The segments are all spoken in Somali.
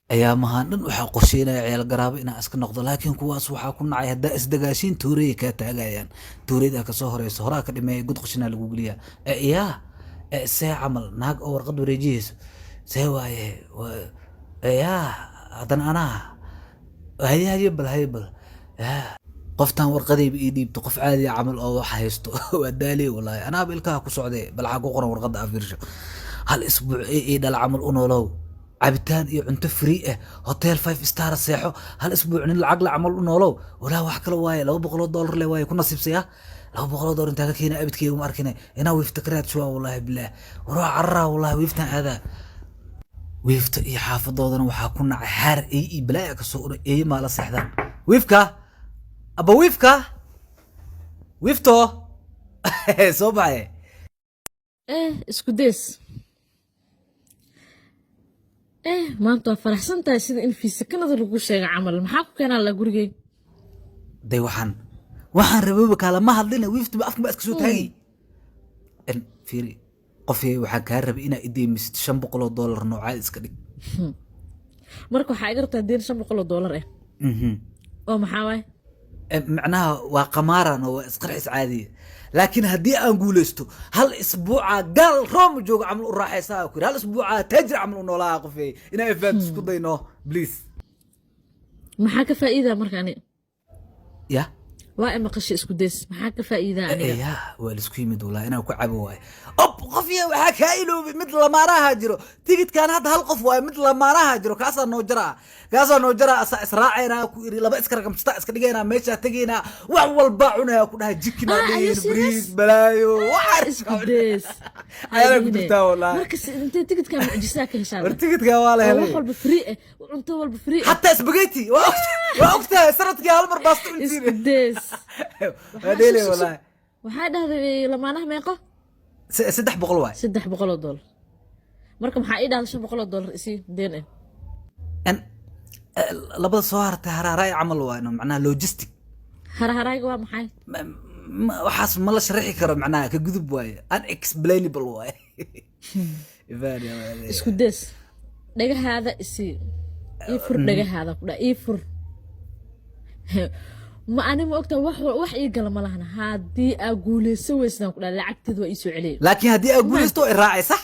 Ayaamahan dhan waxaa qorsheynaya ciyaal garaabo inaan iska noqdo, laakiin kuwaas waxaa ku nacay haddaa isdagaashiin tuurayay kaa taagayaan, tuurayda kasoo horeyso horaa ka dhimeeya, god qashinaa lagu geliyaa. Yaa see camal naag oo warqad wareejiyeyso see waaye? Yaa haddana anaa haye haye bal haye bal yaa qoftan warqadayba ii dhiibto, qof caadiya camal oo wax haysto waa daaliye wallaahi. Anaaba ilkaha ku socday. Bal waxaa ku qoran warqadda afiirsho: hal isbuuc ee ii dhala camal u noolow, cabitaan iyo cunto free ah, hotel five star seexo, hal isbuuc nin lacag la camal u noolow. Walaa wax kale waaye, $200 le waaye, ku nasiibsaya. $200 intaa ka keena abidkeyga ma arkine. Inaa wiifta ka raadshuwaa wallaahi bilaah, waraa cararaa wallaahi, wiiftan aadaa. Wiifta iyo xaafadoodana waxaa ku nacay xaar ey iyo balaaya kasoo uray. Eeye maa la seexdaan wiifka aba wiifka wiifto soo baxay. Isku days. Maanta waa faraxsan tahay, sida in fiisa Kanada lagu sheega camal. Maxaa ku keenaa la gurigey? Day waxaan rababa kaalama hadlina, wiiftuba afkan baa iska soo taagay. En fiiri qofyay, waxaan kaa rabay inaa ideemisid $500 noocaad iska dhig. Marka waxaa iga rabtaa deen $500 ah? Oo maxaa waay? Macnaha waa qamaaran oo waa isqarxis caadiya, laakiin haddii aan guuleysto hal isbuuca gaal Roma jooga camal u raaxaysaa ku yiri, hal isbuuca taajir camal u noolaa. Qofey, inaa ifaat isku dayno please. Maxaa ka faa'iidaa marka ani? Ya. Waa i maqashay, isku days. Maxaa ka faa'iidaa aniga? Ya waa laisku yimid walaa inaan ku cabo waaye. Ob qofya, waxaa kaa iloobay mid lamaanaha jiro. Tigidkan hadda hal qof waaye, mid lamaanaha jiro, kaasaa noo jaraa, kaasaa noo jaraa. Asaa israacaynaa ku iri, laba iska rakamsata iska dhigaynaa, meeshaa tegaynaa, wax walbaa cunaya ku dhahay, jikin. Ah, are you dhihin serious? Bariis balaayo waxaa Isku days. Ayadaa ku jirtaa wallahi. Marka intee tigidkaa mucjisaa ka heshaa? War tigidkaa waa la oo helay. Wax walba free ah, cunto walba free ah. Xataa spaghetti waa waa ogtahay, sanadkii hal mar baasto Isku cuntiin. days. Waa dheelay wallahi. Waxaa dhahday lamaanaha meeqo? 300 waay. $300. Marka maxaa ii dhahday $500 isii deen ah? En labada soo hartay haraaraay camal waayno, macnaha logistic. Haraharayga waa maxay? Waxaas ma la sharixi karo, macnaha ka gudub waaye, unexplainable waaye. Ifaan ya waaye. Isku days, dhagahaada isii, ii fur dhagahaada ku dha, ii fur. Ma ani ma ogtaa wax ii gala ma lahana. Haddii aa guuleysan weysnaan ku dha, lacagteed waa ii soo celiyay. Laakiin haddii aad guulaysto waa iraacay, sax?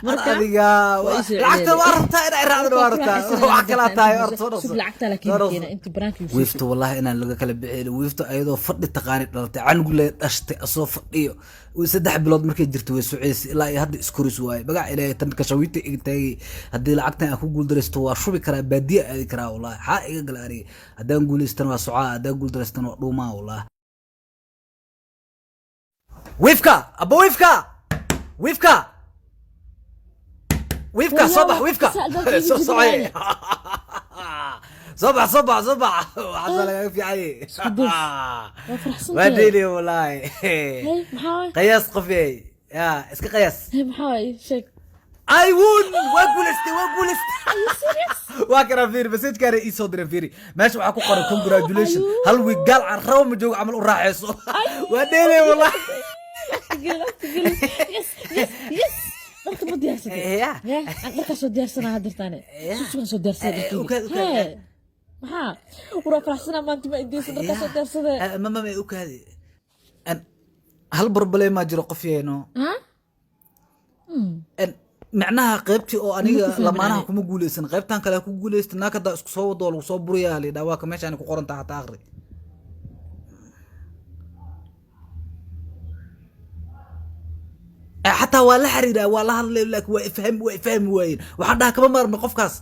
Marka, adiga waa ii soo lacagta celiyay. waa rabtaa inaa iraacdana, waa rabtaa, wax kalaa tahay. Orta soo dhaqso. Sug, lacagta laakiin Soo dhaqso. keena inti baraanka igu sii. Wiifta wallahi inaan laga kala bixin. Wiifta ayadoo fadhi taqaani dhalatay, canug le dhashtay asoo fadhiyo. 3 bilood markay jirto way soceysay, ilaa iyo hadda iskoris waaye. Magac Ilaahay, tan kashawiita iga taagay. Haddii lacagtan aan ku guuldaraysto waa shubi karaa, baadiya aadi karaa wallahi. Xaa iga gala aniga? Haddaan guulaystana waa socaa, haddaan guuldaraystana waa dhuumaa wallahi. Wiifka aba, wiifka, wiifka, wiifka, soo bax wiifka, soo socay, soo bax, soo bax, soo bax. Waxaasa lagaga fiicanye. Isku days. Waa faraxsan waa tahay. dheyli wallahi. Hey, maxaa waay? Qiyaas qofey, ya iska qiyaas. Hey, maxaa waay? Ii sheeg. I won! Waa guulaystay, waa guulaystay. Waa kana, fiiri message-kaana ii soo diray. Fiiri meesha waxaa ku qoran congratulation, hal week gaal aan rabo ma joogo camal u raaxayso. Waa dheelay wallahi. Yes, yes, yes! Dharka ma diyaarsatay? Ya. Ya, aan dharkaa soo diyaarsanaa haddirtaane. Ya. Susugan soo diyaarsaday dharkeyga. Ukaad, ukaad. Hee, maxaa waraa? Faraxsanaa maanta, ma ideysa dharkaa soo diyaarsadee. Ma ukaadi. Hal problem-aa jiro qof yeeno. Ha. Macnaha qaybtii oo aniga Ma ku fahmin lamaanaha ani. kuma guuleysan, qaybtan kale ku guuleysta. Naag haddaa isku soo wado oo lagu soo burayaa la yidhaha. Waa ka meeshaan ku qoran taha, hataa aqri. Xataa waa la xiriiraa, waa la hadlay, laakiin waa ifahmi waayeen. Waxaan dhahaa kama maarma qofkaas.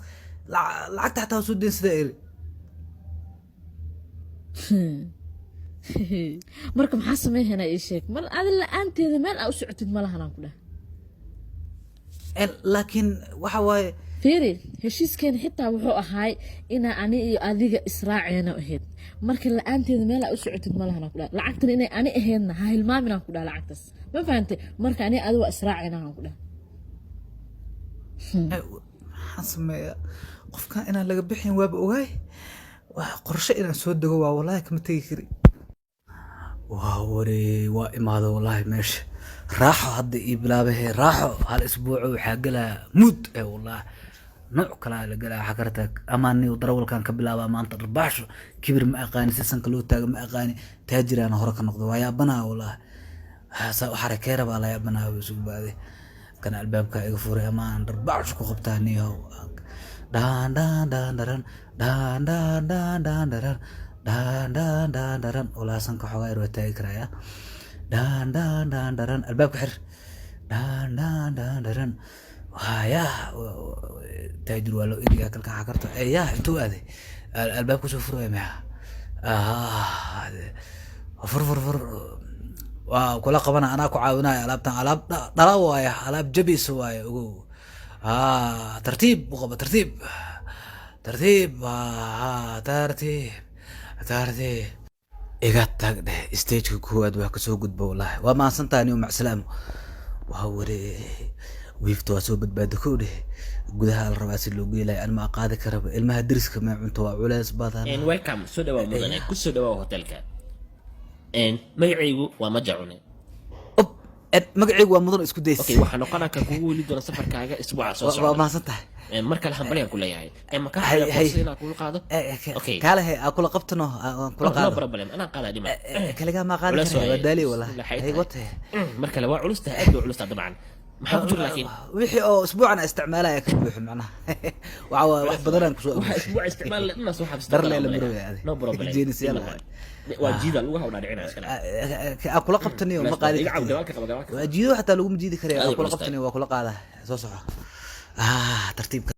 Lacagta xataa waa soo deyn sidaa eri. Marka maxaa sameynhaynaa? Ii sheeg. Mar adi la-aanteeda meel aa u socotid ma lahan aan ku dhah. Laakiin waxa waaye Fiiri, heshiiskeena xitaa wuxuu ahaay inaa ani iyo adiga israaceena ahayd. Marka la-aanteeda meel aa u socotid ma lahan aan ku dhah. Lacagtan inay ani ahaydna ha hilmaamin aan ku dhah lacagtaas. Ma fahantay? Marka ani adi waa israaceena aan ku dhah. Maxaan sameeyaa? Qofkan inaan laga bixin waaba ogaay. Waa qorshe inaan soo dego waa wallahi, kama tegi kari. Waa waree, waa imaado wallahi meesha. Raaxo hadda ii bilaabahe, raaxo hal isbuuco waxaa gelaa muud ee wallahi. Nooc kalaa la galaa xakarta amaaniyo darawalkan ka bilaabaa maanta dharbaaxsho. Kibir ma aqaani, si sanka loo taago ma aqaani. Taajiraan hore ka noqdo waa yaabanaa walaahi. Saa u xarakee rabaa la yaabanaa wuu isugu baaday. Kana albaabka iga furay amaan dharbaaxsho ku qabtaa niyow. Dhaan dhaan dhaan dharan dhaan dhaan dhaan dhaan dharan dhaan dhaan dhaan dharan. Walaahi sanka xoogaa yar waa taagi karayaa. Dhaan dhaan dhaan dharan, albaabka xir. Dhaan dhaan dhaan dharan. Hayaa taajir waa loo egayaa kalkan xakarta. Yaa intuu aaday albaabka soo furaya maya? Fur fur fur, waa kula qabana, anaa ku caawinaya. Alaabtan alaab dhala waaya, alaab jabis waaya, ogow. Tartiib u qaba, tartiib tartiib, tartiib tartiib. Iga tag dheh, stageka koowaad waa kasoo gudba wallaahi. Waa mahadsantahay niyo, macsalaamo. Waa waree, wiifta waa soo badbaado kow dheh. Gudaha la rabaa si loo geelayo, an ma qaadi karaba. Ilmaha deriska mee cunto waa culeys badan. Welcome, soo dhawaa mudane, ku soo dhawaa hotelka. Magacaygu waa Maja Cune. Ob, magacaygu waa Mudan Isku Days. Okay, waxaa noqonaa kan kugu weli doona safarkaaga isbuuca soo Waa socda. mahadsan tahay. Mar kale hambalyaan ku leeyahay. Ma kaa Hay, xayaa hay. boorso inaan kugu qaado? Okay. Kaale he, aa kula qabtano, aan kula No qaado. problem, anaa qaadaa dhima. Kaligaa maa qaadi Culeys karaya, waa waaye. daali wallahi. Bismillah, Hay tahay. wate. Mar kale waa culus tahay, aad bay culus tahay dabcan. Maxaa ku jira laakiin? Wixii oo isbuucan aan isticmaalaya ka buuxo, macnaha waxa waaye wax badan aan kusoo Waxa aruurshay. isbuuca isticmaal le dhanaa soo xabsata. Dar lee la marooya adi. No problem. Jeenisyaal Dhib waaye. malaha. Waa jiida lugaha u dhaadhicinaya iskale. Aa kula qabtaniyo, ma qaadi Iga caaw, kartid. Gadaalka qaba, gadaalka qaba. Waa jiido, xataa laguma jiidi karaya. Aad Aa kula culus tahay. qabtaniyo, waa kula qaadaa. Soo soco, tartiibka.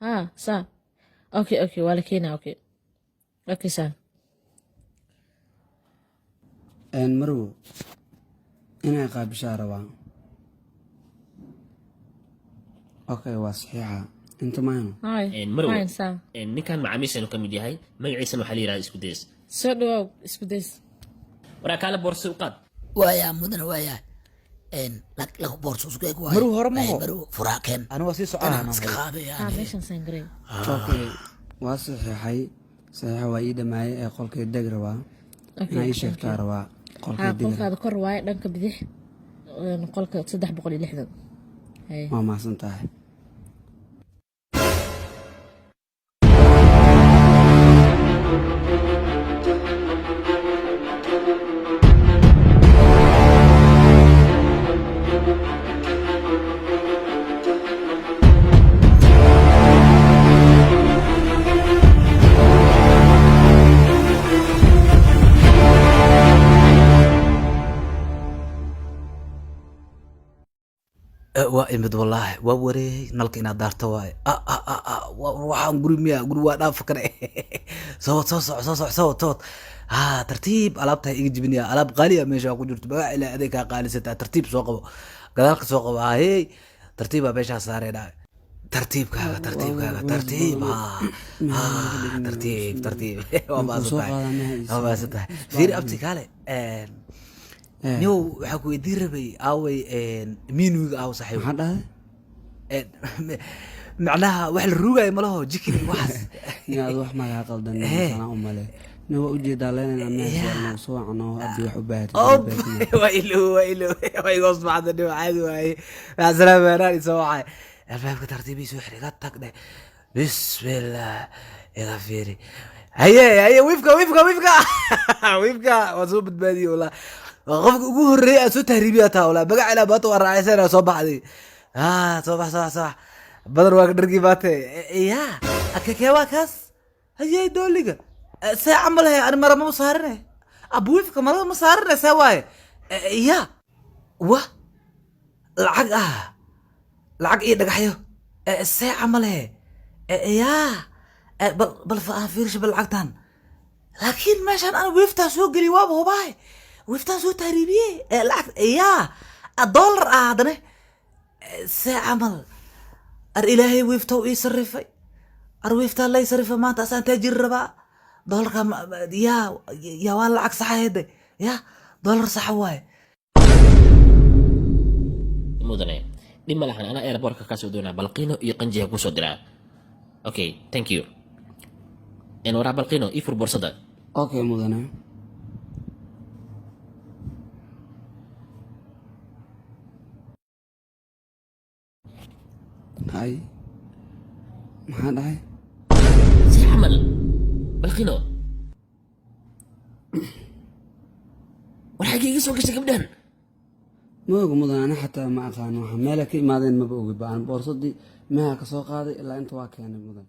Ha saa, okay okay, waa la keenaa. Okay okay, saa. Marwo, inay qaabishaa rabaa. Okay, waa saxiixa inta mayno. Hi. Marwo. Fine, saa. Ninkan macaamiishaanu ka mid yahay, magaciisana waxaa la yidhahdaa Isku Days. Soo dhawaaw, Isku Days. Waraa kaale, boorso u qaad. Waayaa mudane, waayaa lagu boorso isku eg waayo. Marwo, hore maho. Marwo, furaakeen. Ani waa sii soconaa. Inaan iska qaaday. Ha, meeshan saan garay. Okay, waa saxiixay, saxiixa waa ii dhamaayay ee qolkay deg rabaa. Okay, inaa ii thank sheegtaa you. rabaa Ha. qolkay deg. Qolkaada kor waaye, dhanka bidix, qolka 360. Hay. Waa mahadsan tahay. Waa imid wallaahi, waa wareey. Nalka inaad daarto waaye. Waxaan guri miya? Guri waa dhaafa kare. Soo wad, soo soco, soo soco, soo wad, soo wad. Tartiib, alaabta ha iga jibinaya. Alaab qaaliya meesha ku jirto, magac ilaa adeeg kaa qaalisataa. Tartiib soo qabo, gadaalka soo qabo. Hey, tartiibaa meeshaa saaree dhaa. Tartiibkaaga, tartiibkaaga, tartiib. Ha ha, tartiib tartiib. Waa Markuu soo mahadsan tahay. qaadaa maha. Waa mahadsan tahay. Fiiri abti, kaale. Niyow, waxaa ku weydiin rabay, aaway menuga, aaw saaxiib? Maxaa dhahay? Macnaha wax la ruugayo malaho, chicken iyo waxaas. Inaad wax magaa qaldan Eh. anaa u male nin waa ujeedaa leenayna meesha nagu soo wacno haddii wax u baahatid. Ob, waa ilo, waa ilo, waa iga hoos baxda. Dhib caadi waaye. Macasalaam, anaan isoo wacay. Albaabka tartiibii soo xir, iga tag dheh. Bismillah, iga fiiri. Haye haye, wiifka wiifka wiifka wiifka waa soo badbaadiyey wallah. Waa qofka ugu horreeyay aad soo tahriibiyaa taa wallah. Magaca ilaa baata waa raacaysana, soo baxday. Soo bax, soo bax, soo bax. Badan waa ka dhargii baate ya akakee waa kaas. Hayey, dooliga see camal he? Ani mara mama saarine, abuifka marada ma saarine, see waaye ya? Wa lacag ah, lacag iyo dhagaxyo. See camal he ya? Bal bal aan fiirsha bal lacagtan. Laakiin meeshaan ana wiiftaa soo geliy, waaba hubaay wiiftaan soo tahriibiye. Lacag ya dollar ah haddane. See camal? Ar ilaahay wiiftow ii sarifay, ar wiiftaa lay sarifay. Maanta asaan taajir rabaa. Doolarka ya ya waa lacag saxa hede ya, doolar saxa waaye. Mudane, dhib ma lahan, anaa airportka kaa soo doonaa. Balqiino iyo qanjiga kusoo diraa. Okay, thank you. Waraa Balqiino, ii fur boorsada. Okay mudane. Hay. Maxaa dhahay? Si camal, Balqino, war xaggee iga soo gashay gabdhan? Ma oga, mudan, ani xataa ma aqaano waxa meela ka imaadeen, maba ogi ba. Aan boorsadii meha ka soo qaaday ilaa inta waa keenay, mudan.